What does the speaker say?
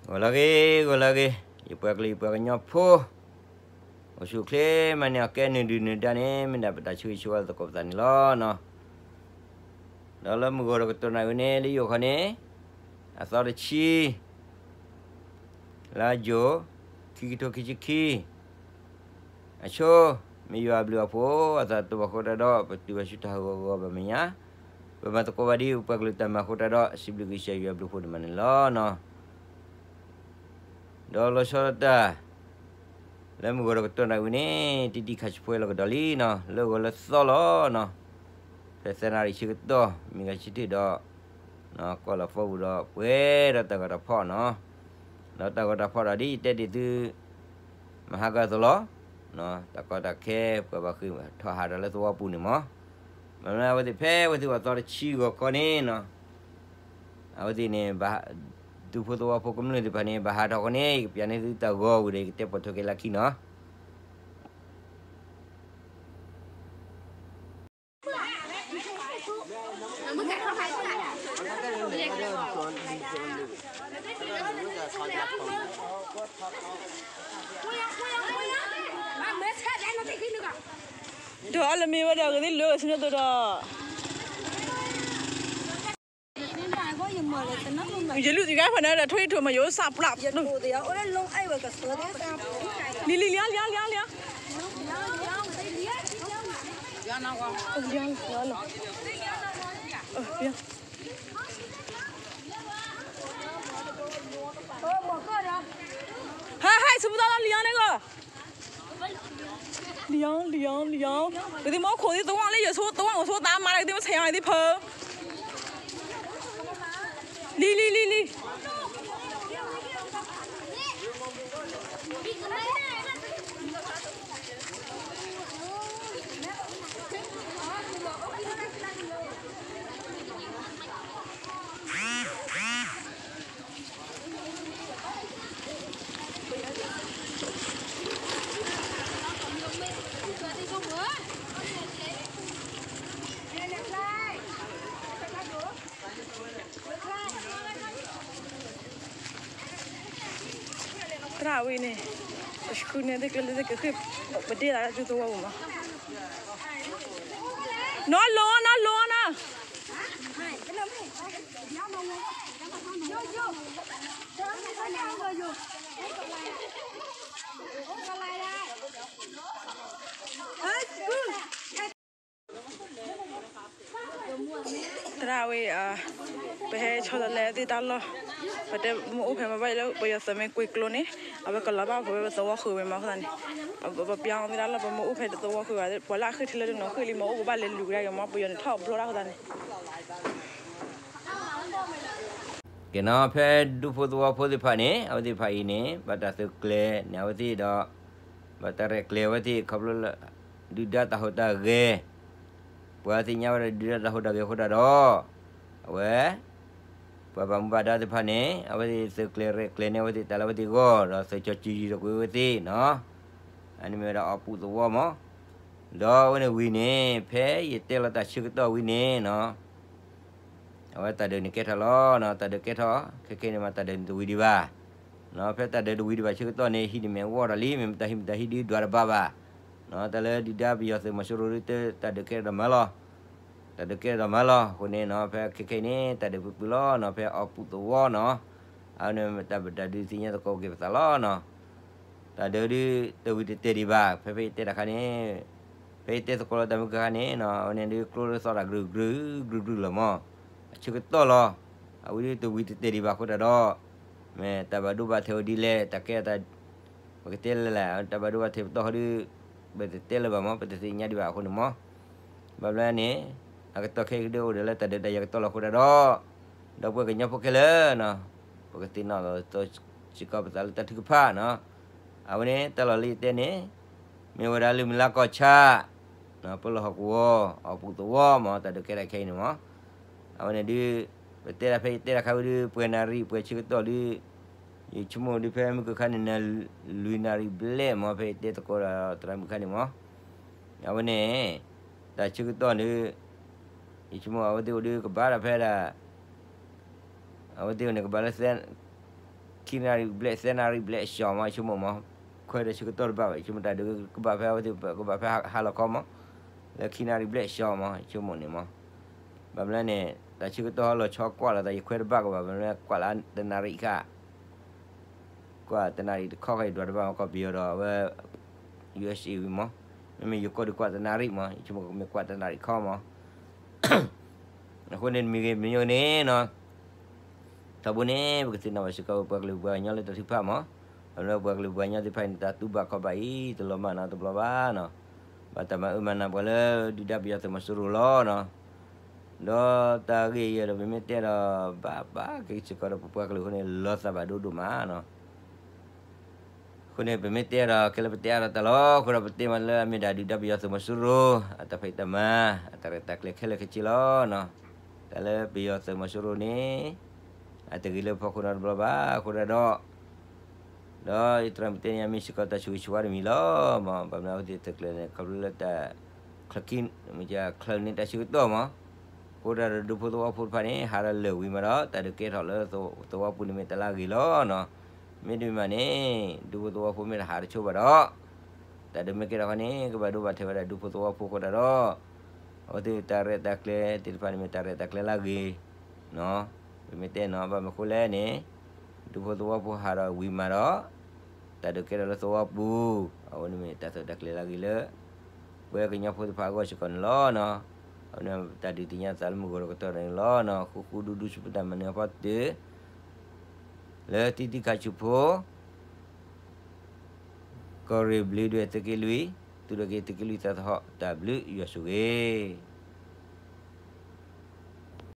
ဂီၤလၢအဂ့ၤ, ဂီၤလၢအဂ့ၤ, ယပှၤကလုာ်ယပှၤကညီဖိ, အိၣ်ဆူၣ်အိၣ်ချ့မၤန့ၢ်အီၤကဲနုာ်ဒုၣ်နုာ်ဒါန့ၣ် မ့ၢ်ဒၣ်ပတၢ်ဆၢဂ့ၤဆၢဝါသကိးပသးန့ၣ်လီၤနီၤ. ဒီးလၢမုၢ်ဂီၤဒီးကတီၢ်နၣ်ရံၣ်ဝဲန့ၣ် လၢယအိၣ်ခီန့ၣ် အသီတဆံ လါယူၤ ခံကထိခံဆံခံ အဆိ, မ့ၢ်ယွၤအဘျုးအဖှိၣ်အသးတဘၣ်ဃိတၢ်ဒီး ပတုၤဘၣ်ဆူတၢ်ဟးဂီၤဂီၤဘၣ်မဲာ်ညါ, ပမၤသကိးဘၣ်ဒ်ပှၤကလုာ်တၢ်မၤအဃိတၢ်ဒီး စံးဘျုးကစၢ်ယွၤအဘျုးအဖှိၣ်န့ၣ်မးန့ၣ်လီၤနီၤ. ဒီးလီၤဆီဒၣ်တၢ် လၢမုၢ်ဂီၤဒီးကတီၢ်နၣ်ရံၣ်ဝဲန့ၣ် တံၤတံၤခးဆံးဖိလီၤကဒီးလံနီၤ, လၢဂီၤလၢသီလီၤနီၤ. ဖဲသၢနၣ်ရံၣ်ဆၢကတီၢ် မ့ၢ်ဂၤဆံထံၣ်ဒီး ကီၢ်လီၤဖီပူၤဒီး ပှဲၤဒီးတၢ်ဂီၤတၢ်ဖီၣ်နီၤ. ဒီးတၢ်ဂီၤတၢ်ဖီၣ်ဒီးဒ်ယတဲတ့ၢ်သု မဟါကသလီၤ, တၢ်ကီတၢ်ခဲ ပှၤဘၣ်ဃ့ၢ်ထီၣ်ဟးဒီးလၢသဝီပူၤန့ၣ်မး, မ့ၢ်လၢအဝဲသ့ၣ်ဖဲအဝဲသ့ၣ်အိၣ်သီတဆံဂီၤခီန့ၣ်နီၤ, အဝဲသ့ၣ်န့ၣ် ဘၣ် ဒူဖိသဝီဖိကမျၢၢ်သ့ၣ်တဖၣ်န့ၣ် ဘၣ်ဟးထီၣ်ဃီန့ၣ် ယကပျးန့ၢ်သုတၢ်ဂီၤဝံၤဒီး ယကတဲပိာ်ထွဲက့ၤလၢခံနီၤ. ဒီးအလၢမ့ၢ်ဝဲဒၣ်ဂ့ၤသ့ၣ်လၢဆူညါသိးဒီး ယလုၢ်သံဂါဖးနၢဒီး ထိၣ်အံၤထိၣ်မး ယိၤစၢ်ပျၢ် လံၤလံၤလံၤလံၤလံၤလံၤ လံၤလံၤလံၤလံၤလံၤ ဟဲဟဲ ဆူပူၤသီလီၤ လံၤလံၤန့ၣ်ဂီၢ် လံၤလံၤလံၤလံၤ ကသံၣ်မအိၣ်ခိၣ်သံသဝီလၢယဆိသဝီအိၣ်ဆိသးမၤလၢကသံၣ်မဆဲးယံၤသံၣ်ဖၢ လံၤလံၤလံၤလံၤ သရၣ်ဝံၤန့ၣ် ပဆှုန့ၢ်သ့ၣ်ကျဲလၢသ့ၣ်ကဃ့ၢ် ပဒ့ၣ်သးလၢသုသဝီပူၤမး နီၢ်လိၤနီၢ်လိၤနီၢ် သရၣ်ဝံၤ ပဟဲဆီတလဲသ့ၣ်တၢ်လီၢ် ပတဲမ့ၢ်အိၣ်ဖဲမၤဘၣ်လၢပယီၤသုးမ့ၢ်ကွ့ကျိန့ၣ် အဝဲကလီၤဘၣ်ဖဲဝဲပသဝီဃုာ်ဝဲမးအဃိသတးန့ၣ် ပပျၢ်အီၤသ့ၣ်တၢ်လီၢ် ပမ့ၢ်အိၣ်ဖဲတသဝီဃုာ်ဘၣ် ပှၤလၢအဃ့ၢ်ထံလၢတနီၤဃ့ၢ်လံမး အိၣ်ပဘၣ်လဲၤလူၤကဒါက့ၤမး ပယီၤန့ၣ်ထီၣ်ဘျီဒၣ်အဃိသတးန့ၣ် ကဲနီၤ ဖဲဒူဖိသဝီဖိသ့ၣ်တဖၣ်န့ၣ် အဝဲသ့ၣ်တဖၣ်အံၤန့ၣ် ဘၣ်တၢ်သုးကျဲၤန့ၣ် အဝဲသ့ၣ်ဒီး ဘၣ်တၢ်ရဲၣ်ကျဲၤအဝဲသ့ၣ် ခီဖျိလၢ ဒုၣ်ဒါတၢ်ဟူးတၢ်ဂဲၤ, ပှၤသ့ၣ်ညါဝဲဒၣ်ဒုၣ်ဒါတၢ်ဟူးတၢ်ဂဲၤအဃိတၢ်ဒီး အဝဲ ပှၤဘၣ်မူဘၣ်ဒါသ့ၣ်တဖၣ်န့ၣ် အဝဲသ့ၣ်သုးကျဲၤရဲၣ်ကျဲၤန့ၢ်အဝဲသ့ၣ်တၢ်လၢအဝဲသ့ၣ်ဂီၢ် ဒီးသုးကၠီၤစံၤယံၤဒီးကွံာ်ဝဲသ့ၣ်နီၤ, အန့ၣ်မ့ၢ်ဝဲဒၣ်အီၣ်ပူၣ်သဝီမး, ဒီးအဝဲန့ၣ်ဝံၤန့ၣ် ဖဲယတဲလီၤတၢ်ဆၢကတီၢ်ဝံၤန့ၣ်နီၤ အဝဲတၢ်ဒုးန့ၣ်ကဲထီၣ်လီၤနီၤ, တၢ်ဒုးကဲထီၣ် ခဲခဲန့ၣ်မး တၢ်ဒုးန့ၣ်တဝံၤဒံးဘၣ်, ဖဲတၢ်ဒုးတဝံၤဒံးဘၣ်ဆၢကတီၢ်န့ၣ် ဟံးန့ၢ်မ့ၢ်ဝီၢ်ဒီးလံ မ့ၢ်မတၤဟံးမတၤဟံးဒုးဒွးတဘၣ်ဘၣ်, တၢ်လၢဒုၣ်ဒါပယီၤသုးမီၤစိရိၤဒုး တၢ်ဒုးကဲထီၣ်ဒီးမၤလီၤ, တၢ်ဒုးကဲထီၣ်ဒီးမၤလီၤအဃိန့ၣ်နီၤ ဖဲခဲခဲအံၤန့ၣ် တၢ်ဒုးပှဲၤပှဲၤလီၤနီၤ ဖဲအီၣ်ပူၣ်သဝီနီၤ, အဝဲန့ၣ်တၢ်ဘၣ်တၢ်ဒုးသ့ၣ်ညါသကိးက့ၤပသးလီၤနီၤ တၢ်ဒုးဒုးတဝံၤတတဲာ်ဒံးဘၣ်, ဖဲဖဲယတဲတၢ်ခါန့ၣ်, ဖဲယတဲသကိးလၢတၢ်မုၢ်ကခါန့ၣ်နီၤ အဝဲန့ၣ်ဒုးကျိလၢသီတၢ် ကြုာ်ကြုာ်ကြုာ်ကြုာ်လီၤမး, အဆၢကတီၢ်လီၤ, အဝဲဒုးတဝံၤတတဲာ်ဒံးဘၣ်အဃိတၢ်ဒီး, မ့ၢ်တၢ်ဘၣ်ဒိဘၣ်ထံးဝဲဒ်လဲၣ် တၢ်ကဲတၢ်, ပကတဲလဲၣ်လဲၣ် တၢ်ဘၣ်ဒိဘၣ်ထံးပတီၢ်ဃီဒုး, ပတတဲလၢၤဘၣ်မး ပတသ့ၣ်ညါဒံးဘၣ်အဃိန့ၣ်မး, ဘၣ်ဘျီန့ၣ်, အကတီၢ်ခဲအံၤဒုးအိၣ်ဒီးလၢတၢ်ဒုးတၢ်ယၤကတီၢ်လီၤအဃိတၢ်ဒီး, ဒီပုၢ်ဝဲၢ်ကညီဖိခဲလၢာ်နီၤ, ပကသ့ၣ်နီၣ်လီၤသီစ့ၢ်ကီးပသးလၢတၢ်ထုကဖၣ်နီၤ, အဝဲန့ၣ် တၢ်လီၢ်လၢယတဲန့ၣ်, မ့ၢ်ဝဲဒၣ်လၢမုၢ်လါကီၢ်ဆၣ်, ပလီၢ်ဟီၣ်ကဝီၤ အီၣ်ပူၣ်သဝီမး တၢ်ဒုးကဲထီၣ်ခဲအံၤန့ၣ်မး, အဝဲန့ၣ်ဒုး, ပတဲဒၣ်ဖဲယတဲတၢ်ခါဝဲဒုး ပှဲၤနၣ်ရံၣ်ပှဲၤဆၢကတီၢ်ဒုး, ယဆိကမိၣ်ဒုးဖဲမုၢ်ကခါန့ၣ် နလွံၢ်နၣ်ရံၣ်ဘျဲၣ်မး ဖဲယတဲသကိးဒီးသရၣ်မုၣ်ခါန့ၣ်မး, အဝဲန့ၣ်, တၢ်ဆၢကတီၢ်န့ၣ်, ယဆိကမိၣ်အဝဲသ့ၣ်အိၣ်ဒုးကဘၣ်ဒီးဖဲဒၣ် အဝဲသ့ၣ်န့ၣ်ကဘၣ်လၢသဲ, ခံနၣ်ရံၣ်ဘျဲၣ် သၢနၣ်ရံၣ်ဘျဲၣ်အဆှီမး ဆိကမိၣ်မး, ခွဲးဒီးဆၢကတီၢ်တဘၣ်ဘၣ် ဆိကမိၣ်တၢ်ဒုးကဘၣ်ဖဲအဝဲသ့ၣ် ကဘၣ်ဖဲဟါလီၤခီမး, လၢခံနၣ်ရံၣ်ဘျဲၣ်အဆှီမး ဆိကမိၣ်န့ၣ်မး, ဘၣ်မနုၤန့ၣ် တၢ်ဆၢကတီၢ်ဟီလီၤဆီကွၢ်လီၤသး ယခွဲးတဘၣ်ကဘၣ် ဘၣ်မနုၤကွၢ်လၢတနၣ်ရံၣ်ခါ ကွၢ်တနၣ်ရံၣ်တခီဃီ ယဒွးတဘၣ်မး ကီၢ်ပယီၤဒီးအဝဲ ယူၢ်အ့ၣ်စ့ၣ် ဝံၤမး, မ့မ့ၢ်ယကိးဒုးကွၢ်တနၣ်ရံၣ်မး ယဆိကမိၣ်ကမ့ၢ်ကွၢ်တနၣ်ရံၣ်ခီမး, အဃိန့ၣ်တမံၤဂ့ၤ မ့ၢ်ညိန့ၣ်နီၤ ထီဘိန့ၣ် ပကသ့ၣ်နီၣ်ဘၣ်စ့ၢ်ကီး ပှၤကလုာ်ပှၤကညီလၢတၢ်ထုကဖၣ်မး, အလၢပှၤကလုာ်ပှၤကညီသ့ၣ်တဖၣ်န့ၣ် တၢ်တူၢ်ဘၣ်ခီၣ်ဘၣ်အံၤ တလီၤမၢ်နီတဘျီဘၣ်နီၤ, ဘၣ်တၢ်မၤအၢမၤနးပှၤလၢဒုၣ်ဒါပယီၤသုးမီၤစိရိၤလီၤနီၤ, ဒီးတၢ်ဂ့ၢ်အံၤဒီး ပမ့ၢ်တဲဒီး ဘၣ်ဘၣ်က့ၤစ့ၢ်ကီးဒီးပပှၤကလုာ်အဃိန့ၣ် လီၤသးဘၣ်ဒိဒိၣ်မးနီၤ အဃိန့ၣ် ပမ့ၢ်တဲဒီး ကဲလၢပတဲအါထီၣ်တၢ်လီၤ, အဃိဒီးပတဲမးလၢအမ့ၢ်ဒၣ်ဒုၣ်ဒါပယီၤသုးမီၤစိရိၤ အတၢ်ဖံးတၢ်မၤ အတၢ်ရဲၣ်တၢ်ကျဲၤခဲလၢာ်ခဲဆ့လီၤနီၤ, တၢ်လၢပယီၤသုးမီၤစိရိၤန့ၣ် အတဂ့ၤလၢပဖီခိၣ်နီတဘျီဘၣ်, အဃိဒီး ဒီးယတြၢ်မ့ၢ်တဲန့ၣ် အမ့ၢ်စ့ၢ်ကီးတၢ်ဆိၣ်ဂ့ၤဆိၣ်ဝါတမံၤလီၤမး, ဘၣ်မနုၤအဝဲသ့ၣ်တကျၢၤန့ၣ် ခီဖျိလၢတၢ် ချၢးန့ၢ်တၢ်ဆၢကတီၢ်မး, အဃိဒီးဒူဖိသဝီဖိတဖၣ်န့ၣ် ဟးဒီးလၢာ်ဝံၤမးဒီး တၢ်ဒုးကဲထီၣ်လၢသဝီပူၤန့ၣ်မ့ၢ်တၢ်လၢအဂ့ၤလီၤနီၤ, မ့တမ့ၢ်ဘၣ်န့ၣ် ဒူဖိသဝီဖိမ့ၢ်တဟးတဆိဘၣ်ဒီး တၢ်ဒုးမ့ၢ်ကဲထီၣ်ခီန့ၣ် ကဘၣ်ဒိဘၣ်ထံးဝဲဒၣ်ဒူဖိသဝီဖိအဃိဒၣ်ဒီး အဝဲသ့ၣ်တၢ်ရဲၣ်တၢ်ကျဲၤသ့ၣ်တဖၣ်န့ၣ်မ့ၢ်တၢ်ရဲၣ်တၢ်ကျဲၤလၢအဂ့ၤ ပမ့ၢ်တဲနီၤ ဘၣ်မနုၤအဃိလဲၣ်န့ၣ် ဒူဖိသဝီဖိဟးဒီးဝံၤမးဒီး တၢ်ဒုးကဲထီၣ်လၢသဝီပူၤ, အဝဲန့ၣ်မ့ၢ်တၢ်ရဲၣ်တၢ်ကျဲၤလၢအဂ့ၤလၢ ပဝဲကညီဖိသ့ၣ်တဖၣ်အဂီၢ်စ့ၢ်ကီးန့ၣ်လီၤနီၤ, အဝဲန့ၣ်တၢ်ဒုးသ့ၣ်ညါသးလၢမုၢ်ဂီၤတကတီၢ်န့ၣ်လီၤနီၤ, ဃူဃူဒူဒူဆူပတၢ်မၤနၢၤအဖီတၢၢ် လၢတံတံခါဆူဖိ ကီၢ်ရ့ၣ်ဘျ့ဒွဲၣ်သုးက့လွံၢ်, သုးဒိၣ်က့သုးက့လွံၢ်သးသဟီၣ် တၢ်ဘျုးယွၤဆိၣ်ဂ့ၤ